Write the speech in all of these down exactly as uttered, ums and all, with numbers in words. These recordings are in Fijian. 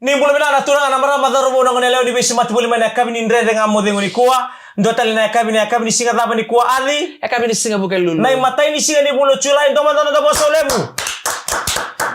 Ni bula vinaka na turaga, na marama, cauravou, na gone yalewa ni veisemati voli mai na yakavi ni Dredre Ga Mo Cegu nikua. Dua tale na yakavi, na yakavi ni siga cava nikua, Aci? Yakavi ni siga Vukelulu. Na imatai ni siga ni vula o Julai, dua mada na noda vosa levu.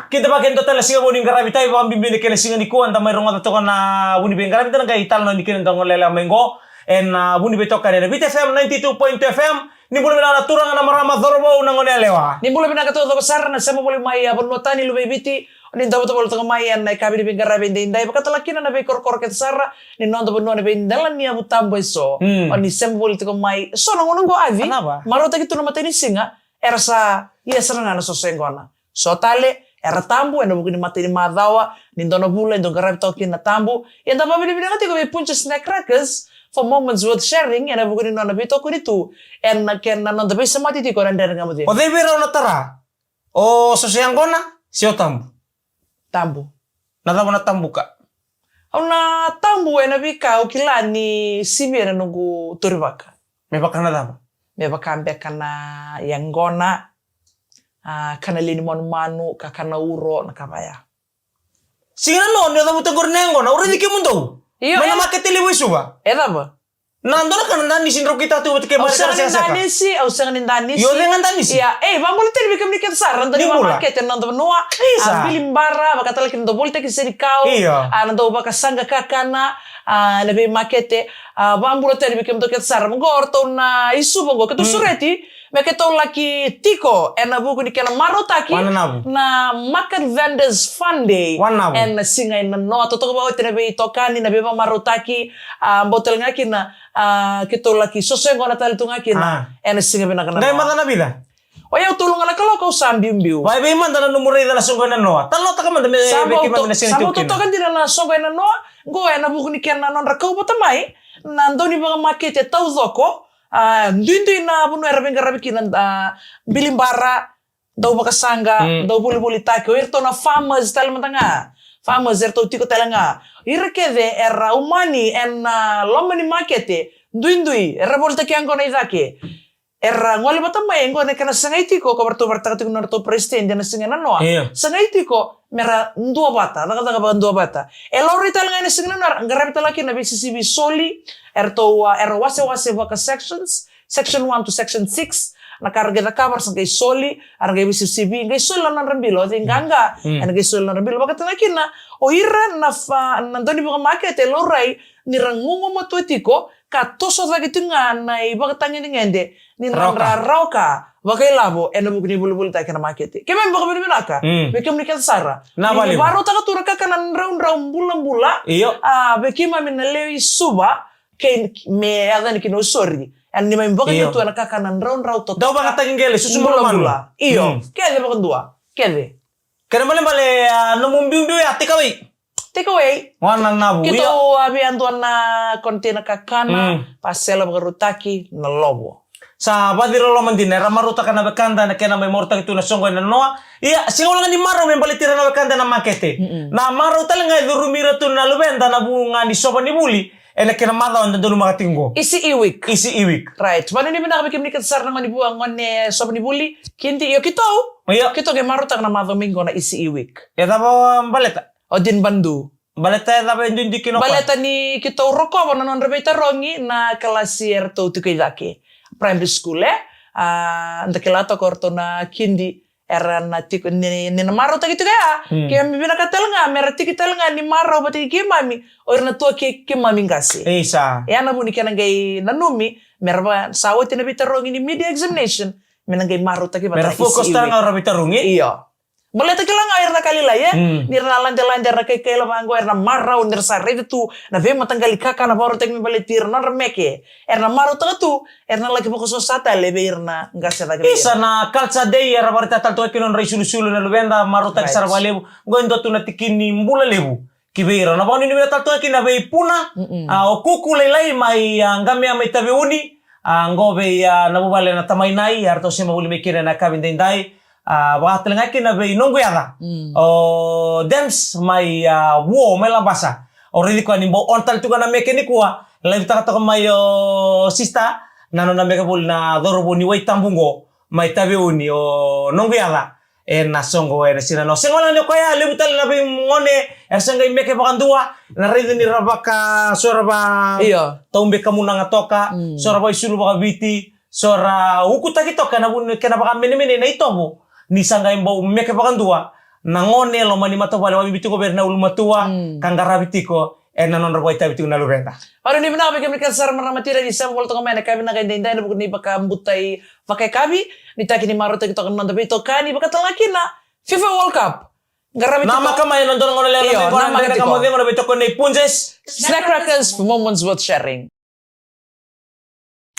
Kidavaki e dua tale na siga vou ni qaravi tavi, vakabibi ni kena siga nikua, da mai rogoca toka na vu ni veiqaravi, da na qai talanoa ni kena da gone yalewa mai qo. Ena vu ni veitokani ena Viti F M ninety-two point two F M. Ni bula vinaka na turaga, na marama, cauravou, na gone yalewa. Ni bula vinaka taucoko sara na sema voli mai a vanua tani, luve i Viti. Ni dau vata voli toka mai ena yakavi ni veiqaravi edaidai, vakatale kina na veikorokoro kece sara ni noda vanua, na veidela ni yavu tabu eso. Mm. O ni sema voli toka mai, so na gauna qo, Aci, marautaki tu na matai ni siga, era sa ia sara ga na soso yaqona. So tale, era tabu ena vuku ni matai ni macawa ni dua na vula e dau qaravi toka kina na tabu. Ia da vakavinavinaka tiko vei Punjas Snack Crackers for moments worth sharing ena vuku ni nona veitokoni tu ena kena noda veisemati tiko na Dredre Ga Mo Cegu. O cei vei rau na tara? O soso yaqona se o tabu? Tabu. Na cava na tabu ka? Au na tabu ena veika au kila ni sivia na noqu torivaka. Me vaka na cava? Me vaka beka na yaqona, a, kana lewe ni manumanu, ka kana uro, na ka vaya. Siga na noa ni o cavuta qori na yaqona, au raici kemudou. Io, mai na makete levu e Suva. E cava? Na dua na ka na danisi drau kitaka tu vata kei Marika na sega sega. Au sega ni danisi, au sega ni danisi. Io, cei ga danisi? Ia, ei, vakabula tale vei kemuni kece sara, na dau ni vakamakete na noda vanua. Isa. A, Bilibara, vakatale kina dau volitaki senikau. Io. A, na dau vakasaqa kakana, a, na veimakete. A, vakabula tale vei kemudou kece sara. Qo o ratou na i Suva qo, keitou sureti me keitou laki tiko ena vuku ni kena marautaki na Market Vendors Fun Day. Ena siga e nanoa, totoka vakaoti na veitokani, na veivakamarautaki, a, bau tale ga kina, a, keitou laki soso yaqona tale tu ga kina ena siga vinaka nanoa. Qai maca na vica? O yau, tolu ga na kaloko au sa biubiu. Vakaevei mada na nomu raica na soqo e nanoa? Talanoataka mada me vei keimami na siga ni tiko kina. Sa bau totoka dina na soqo e nanoa qo ena vuku ni kena nodra kau vata mai na dau ni vakamakete taucoko. A, duidui na vanua era veiqaravi kina, a, Bilibara, dau vakasaqa, dau volivolitaki, o iratou na farmers tale mada ga. Farmers eratou tiko tale ga. Ira kece era umani ena loma ni makete, duidui, era volitaki yaqona i cake. Era gole vata mai qo na kena sagai tiko, ko ratou vakaraitaka tiko na nodratou president ena siga e nanoa. Io. Sagai tiko mera duavata, cakacaka vakaduavata. E laurai tale ga ena siga e nanoa, qaravi tale ga kina na veisisivi soli, eratou, a, era wasewase vaka sections, section one to section six, na ka ra qai cakava, ra sa qai soli, era qai veisisivi, qai soli na nodra bilo, o cei qaqa, era qai soli na nodra bilo. Vakatale ga kina o ira na fa-, na dau ni vakamakete, e laurai ni ra gugumatua tiko, ka toso cake tiko ga na ivakatagedegede ni nodra rawa ka vakailavo ena vuku ni volivolitaki ena makete. Keimami vakavinavinaka vei kemuni kece sara ni vakarautaka tu na kakana draudrau bulabula. Io. A, vei keimami na lewe i Suva, kei me yaco yani kina o sori. Ena neimami vakaliu tu ena kakana draudrau totoka. Dau vakayagataki qele, susu bulabula. Io, kece vakadua, kece. Kena ibalebale, a, nomu biubiu ya, take away. Take away. Wananavu, io. Keitou a via dua na container kakana, pasela vakarautaki, na lovo. Sa vaciroloma dina, era marautaka na wekada ena kena mai marautaki tu na soqo e nanoa. Ia, sega walega ni marau me baleti ira na wekada ena makete. Na marau tale ga e curumi ira tu na luveda ena vuku ga ni sova ni vuli. Ena kena macawa eda donumaka tiko qo. E C E week. E C E week. Right. Vakanuinui vinaka vei kemuni kece sara na gone vua, gone sova ni vuli. Kidi, io, keitou. Io. Keitou qai marautaka na macawa mai qo na E C E week. E cava baleta? O Dinbadu. Baleta e cava e duidui kina o koya? Baleta ni keitou rokova na nodra veitarogi na kalasi eratou tiko i cake. Primary school, e? A, da kila toka o ratou na kidi. Era na tiko ni, ni na marautaki tiko ya. Keimami vinakata tale ga mera tiki tale ga ni marau vata kei keimami o ira na tua kei keimami qase. Isa. E a na vu ni kena qai nanumi mera va sa oti na veitarogi ni mid-year examination, me na qai marautaki vata. Mera focus tale ga o ira veitarogi. Io. Baleta kila ga o ira na Kalilai, e? Ni ra na ladelade, era na kaikai lava qo, era na marau ni ra sa raica tu na veimataqali kakana vakarautaki me baleti ira na nodra meke. Era na marautaka tu, era na laki vakasosa tale vei ira na qase cake vei ira. Isa, na culture day era vakaraitaka tale toka kina nodra isulusulu na luveda, marautaki sara vakalevu. Qo e dua tu na tiki ni bula levu ki vei ira. Na vakanuinui vinaka tale toka kina vei Puna, a, o Kuku lailai mai, a, Qamea mai Taveuni, a, qo vei, a, na vuvale na tamai Nai, a, ratou sema voli mai kina ena yakavi daidai. A, vaka tale ga kina vei noqu yaca, o Dems mai, a, Vuo mai Labasa. O raici koya ni bau on tale tu ga na meke nikua. Live taka toka mai o sister, na nona meke voli na cauravou ni Waitabu qo mai Taveuni, o noqu yaca. E na soqo e na sina no. Sega wale ga ni o koya, levu tale na veigone era sa qai meke vakadua, na raica ni ra vaka so ra va Io. taube kamunaga toka, Mm. so ra vaisulu vakaviti, so ra ukutaki toka na vuni kena vakamenemene na itovo. Ni sa qai bau meke vakadua na gone e loma ni matavuvale, vakabibi tiko vei ira na ulumatua, Mm. ka qaravi tiko e na nodra vakaitavi tiko na luveda. Ora ni vinaka vei kemuni kece sara marama tira ni sema volita toka mai na ka vinaka e daidai na vuku ni vakabutai vakayakavi, ni taki ni marautaki toka na noda veitokani, vakatalega kina FIFA World Cup. Qaravi tiko. Namaka mai na dua na gauna lekaleka Io, mai qo, na namaka drendre tiko. Ka mo cegu na veitokoni nei Punjas. Snack Crackers for moments worth sharing.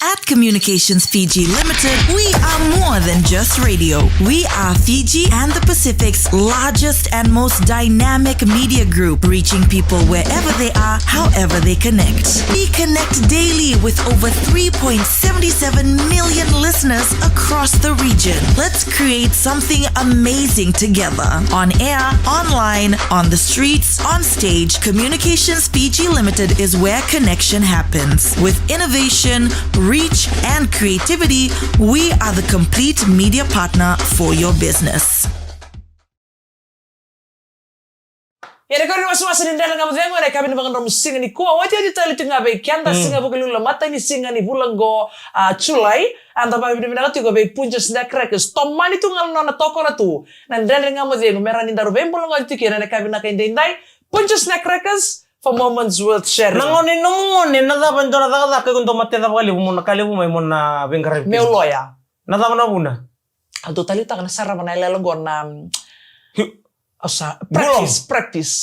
At Communications Fiji Limited, we are more than just radio. We are Fiji and the Pacific's largest and most dynamic media group, reaching people wherever they are, however they connect. We connect daily with over three point seven seven million listeners across the region. Let's create something amazing together. On air, online, on the streets, on stage, Communications Fiji Limited is where connection happens. With innovation, reach, and creativity, we are the complete media partner for your business. Ia, na kori wasawasa ni Drendre Ga Mo Cegu ena yakavi ni vakadromu siga nikua, otioti tale tu ga vei keda, Mm. siga Vukelulu, matai ni siga ni vula qo, a, Julai. A da vakavinavinaka tiko vei Punjas Snack Crackers, tomani tu ga na nona tokona tu na Drendre Ga Mo Cegu, me rawa ni daru veibulagoti tiko kina ena yakavi vinaka e daidai. Punjas Snack Crackers, for moments worth sharing. Na gone, nomu gone, na cava e dua na cakacaka iko dau mate cava vakalevu, mo na ka levu mai mo na veiqaravi? Meu loya. Na cava na vuna? Au dau taleitaka na sarava na yalayala qo na, mm, Hi- au sa, Gulo. practice, practice.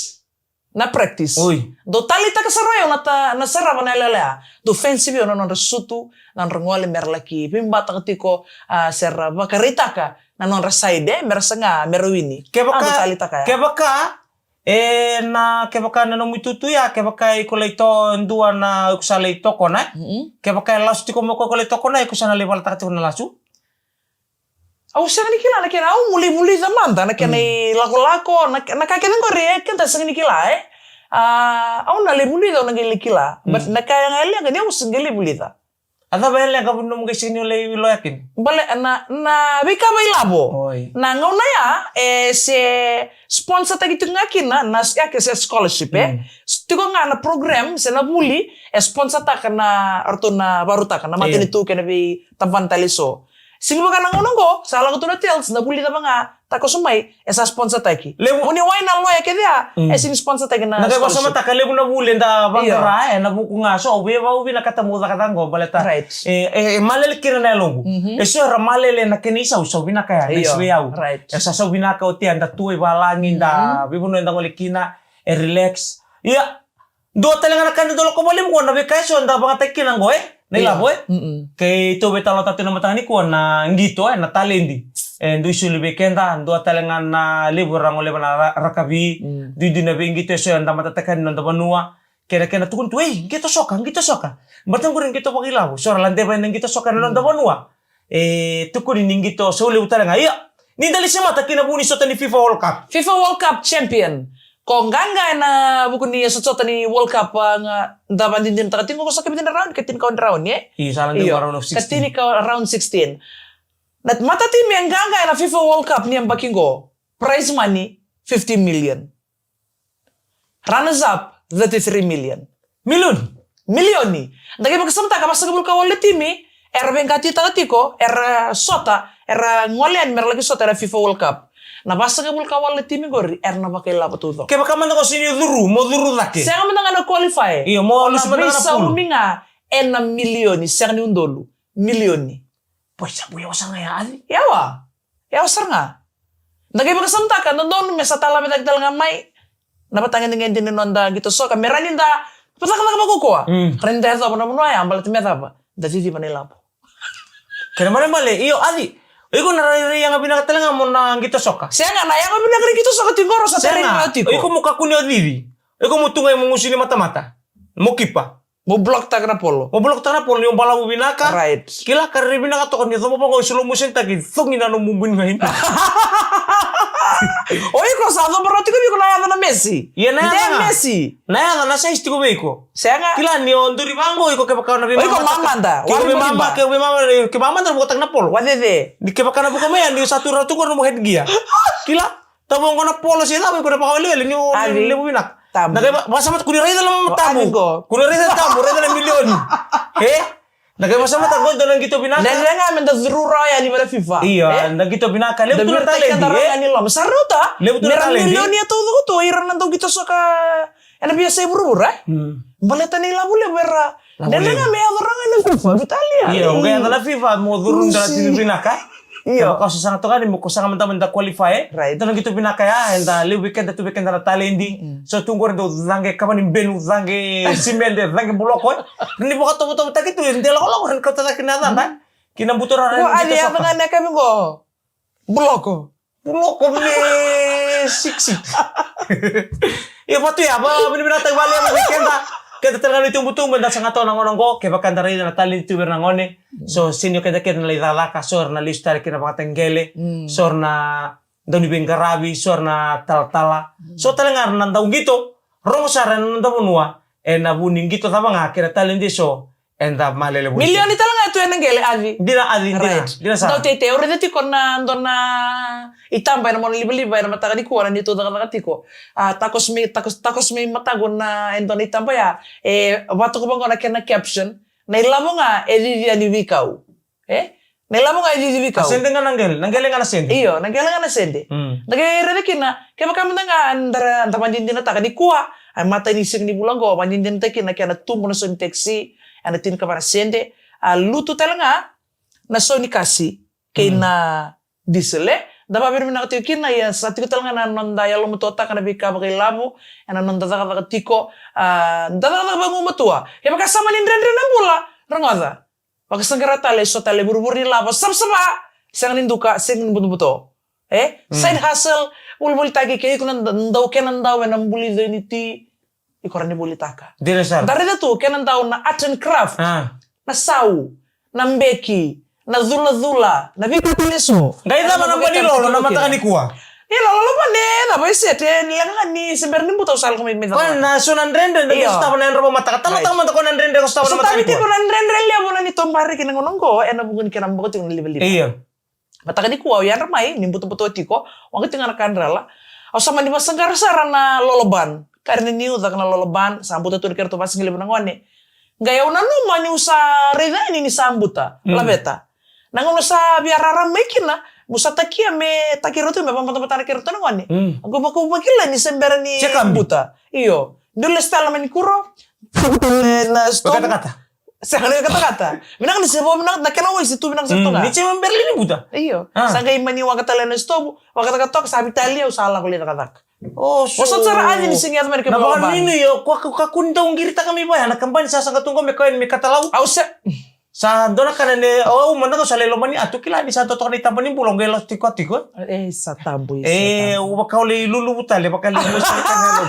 Na practice. Oi. Dau taleitaka sara o yau na ta-, na sarava na yalayala ya. Dau fancy vei au na nodra sutu, na nodra gole me ra laki veibataka tiko, a, se ra vakaraitaka na nodra side, e, me ra saga, me ra wini. Kevaka, Au dau taleitaka ya. kevaka, e, na, kevaka na nomu itutu ya, kevaka iko lai to dua na, iko sa lai tokona, e? Mm-mm. Kevaka e lasu tiko mo iko, iko lai tokona, iko sa na lai valataka tiko na lasu? Au sega ni kila na kena, au mo lai vulica mada na kena Mm. ilakolako, na, na ka kece qori, e, keda sega ni kila, e. A, au na lai vulica, au na qai lai kila. But Mm. na ka ya ga e leqa ni au sega ni lai vulica. A cava e leqa vuni nomu qai sega ni lai loya kina? Bale, na, na veika vakailavo. Oi. Na gauna ya, e se sponsortaki tiko ga kina, na s-, ya ke se scholarship, e. Mm. S-, tiko ga na program, se na vuli, e sponsortaka na, ratou na varautaka, na Io. matanitu kei na veitabana tale eso. Sega ni vaka na gauna qo, sa lako tu na Tales, na vuli cava ga, takoso mai, e sa sponsortaki. Levu. Vuni wai na loya kece ya, Mm. e sega ni sponsortaki na Na kai scholarship. Vakasamataka levu na vuli eda vaqara, Io. e, na vuku ga, so, au via, au vinakata meu cakacaka qo, baleta. Right. E, e, e malele kina na yaloqu. Mhm. E so era malele na kena isau, isau vinaka ya, na Io. isau vei au. Right. E sa sau vinaka oti, eda tu e valagi, da Mhm. veivanua eda gole kina, e relax. Ia, dua tale ga na ka eda dau lako vakalevu qo na veika eso eda vakayagataki kina qo, e? Na Io. ilavo, e? Mm-mm. Keitou veitalanoataka tu na mataka nikua na qito, e, na taledi. E, dui soli vei keda, dua tale ga na levu era goleva na ra-, rakavi, Mm. duidui na veiqito eso eda matataka ena noda vanua. Kena, kena tukuni tu, ei, qito soka, qito soka. Baleta qori qito vakailavo, so ra ladeva ena qito soka ena noda Mm. vanua. E tukuni ni qito sau levu tale ga. Ia, ni da lai semata ki na vuku ni sota ni FIFA World Cup. FIFA World Cup champion. Ko qaqa ena vuku ni sotasota ni World Cup, a, ga da vakadinadinataka tiko qo, sa ka vica na round, ka tinikaono ni round, e? Io, sa lade Io, round of ka sixteen. tinikaono, round sixteen. Na matatimi e qaqa ena FIFA World Cup ni yabaki qo, prize money, fifty million. Runners up, thirty-three million. Milioni. Milioni. Da qai vakasamataka, vasagavulu ka walu na timi era veiqatitaka tiko, era sota, era gole yani mera laki sota ena FIFA World Cup. Na vasagavulu ka walu na timi qori, era na vakailavo taucoko. Kevaka mada ga o sega ni curu, mo curu cake. Sega mada ga na qualify. Io, mo lusi mada ga na pool. O na veisaumi ga ena milioni, sega ni udolu. Milioni. Poi, sa bui, o sa ga ya, Ali. Yawa. Yawa sara ga. Da qai vakasamataka, dodonu me sa talavecaki tale ga mai na vatagedegede ni noda qito soka, me rawa ni da vakacakacaka vakaukauwa. Mm. Rawa ni da yacova na vanua ya, baleta me cava? Da ciciva na ilavo. Kena malemale, io, Ali. Iko na rairai yaga vinaka tale ga mo na qito soka. Sega, na yaga vinaka ni qito soka tiko qo, sa Sega. Tereni mai tiko. Iko mo kakua ni o cici. Iko mo tu ga mo gusu ni matamata. Mo kipa. Mo block taka na polo. Mo block taka na polo, ni o balavu vinaka. Right. Kila ka rairai vinaka toka, ni o coba vaqo, slow motion taki, cogi na nomu bui ni gaina. O iko sa coborau tiko vei iko na yaca na Messi. Ia na yaca ga. Messi. Na yaca na size tiko vei iko. Sega. Kila ni o duri vaqo iko kevaka na veimama. O iko mamada. Ke veimama, ke veimama, ke mamada na vukataka na polo. Wacece. Ni kevaka na vuka mai ya ni sa tu rau tu qo na mo head gear. Kila. Tavo qo na polo se cava iko na vakawelewele ni o levu vinaka. Tabu. Na kai vasamata kuni raica na mama tabu. Kuni raica tabu, raica na milioni. E? Na kai vasamata qo dua na qito vinaka. Na rega me da curu rawa yani vei na FIFA. Io, na qito vinaka. Levu tu na talenti. Ni loma. Sa rauta. Levu tu na talenti. Milioni e taucoko tu ira na dau qito soka. Ena via sa i vuravura. Baleta ni lavu levu era. Dela ga me yaco raga ena FIFA, Vitalia. Io, qai yaco na FIFA mo curu dela tini vinaka. Io. Kevaka o sasaga toka ni mo ko saga mada mada qualify. Right. Dela qito vinaka ya, eda levu vei keda tu vei keda na talenti. So tu qori dau cage kava ni benu cage simede cage buloko. Ni vakatovotovotaki tu, dela koloko ni kauta cake na cana. Kina buto rara ni yaco ga na kavi qo. Buloko. Buloko me siksik. Ia vatu ya, va vinavinataki vale ya vei keda. Keda tale ga na itubutubu, eda saga toka na gone qo, kevaka eda raica na talenti tu vei ira na gone. So, seni o keda keda na lai cakacaka, so era na lesu tale kina vakataqele, so era na dau ni veiqaravi, so era na talatala. So tale ga era na dau qito, rogo sara ena noda vanua, ena vu ni qito cava ga kei na talenti so, Eda malele voli. Milioni tale ga tu ena qele, Avi. Dina, Avi, dina. Right. Dina sara. Dau teitei, au raica tiko na dua na itaba ena mona livaliva ena mataka nikua na neitou cakacaka tiko. A, tacos me, tacos, tacos me mataku na e dua na itaba ya. E, vatoka vaqo na kena caption. Na ilavo ga e cici yani veikau. E? Na ilavo ga e cici veikau. A sede ga na qele, na qele ga na sede. Io, na qele ga na sede. Mm. Na qele raica kina, kevaka mada ga da, da vadinadinataka nikua, a matai ni siga ni vula qo, vadinadinataki kina na kena tubu na sau ni taxi, ena tinikava na sede, a lutu tale ga na sau ni kasi kei na diesel, e? Da vavinavinaka tiko kina, ia sa tiko tale ga na noda yalomatuataka na veika vakailavo, ena noda cakacaka tiko, a, da cakacaka vagumatua. Kevaka sa mani dredre na bula, rogoca. Vakasaqara tale, so tale vurevure ni lavo, savasava, sega ni duka, sega ni butobuto. E? Mm. Side hustle, volivolitaki kei iko na dau kena dau ena buli coi ni ti, iko rawa ni volitaka. Dina sara. Da raica tu, kena dau na art and craft, ah, na sau, na beki, na culacula, na veika tale eso. Qai cava na bani lolo na mataka nikua? Ni lolo, lolo vane, na vai sete, ni leqa ga ni se bera ni buta au sa lako mai me cava. Koya na so na dredre, dredre, io, ko sotava na yadra vakamataka. Tala, right, tala mada koya na dredre ko sotava na mataka nikua. Sotava tiko na dredre levu na neitou bareki na gauna oqo, ena vuku ni kena boko tiko na livaliva. Io. Mataka nikua au yadra mai, ni butobuto tiko, waqa tiko ga na kadrala. Au sa mani vasaqara sara na lolo ban. Kari ni niu caka na lolo ban, sa buta tu na keratou vasigalevu na gone. Qai au nanuma niu sa raica yani ni sa buta, mm, laveta. Na gauna sa via rara mai kina, meu sa takia me taki ratou, me vakabatabata na keratou na gone. Mm. Qai vakau vakila ni se bera ni buta. Io. Dou lesu tale mai ni kuro. Tale na stove. Katakata. Sega ni katakata. Vinaka ni se vo, vinaka na kena wai se tu vinaka sara tu ga. Mm, ni se bera ni buta. Io. Ah. Sa qai mani waqa tale na stove, waqataka toka, sa vitalia, au sa lako lai cakacaka. O, so. Vosota sara, Avi, ni sega ni yaco mai na kemu lolo ban. Na vakaninu, io, ko, ko, kakua ni dau qiritaka mai vaya, na kabani sa saga tu qo me kaya ni me katalau. Au se. Sa dua na ka na ne, au mada ga au sa lai lomani, a, tu kila ni sa totoka na itaba ni bula, au qai lasu tiko tiko. E, sa tabu, e, sa tabu. E, au vaka au lai luluvu tale, vaka lai luluvu tale.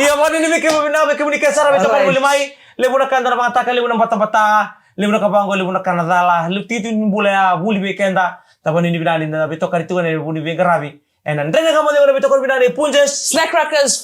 Ia, vakaninu vei kemuni, vei kemuni ke sara, vei, right, tavale mai, levu na ka da na vakayagataka, levu na batabata, levu na ka vaqo, levu na ka na cala, levu tiki ni bula ya, vuli vei keda, tavale ni vinaka ni da veitokani tiko ena vu ni veiqaravi. Ena dredre ga mo cegu na veitokani vinaka ni Punjas. Snack Crackers.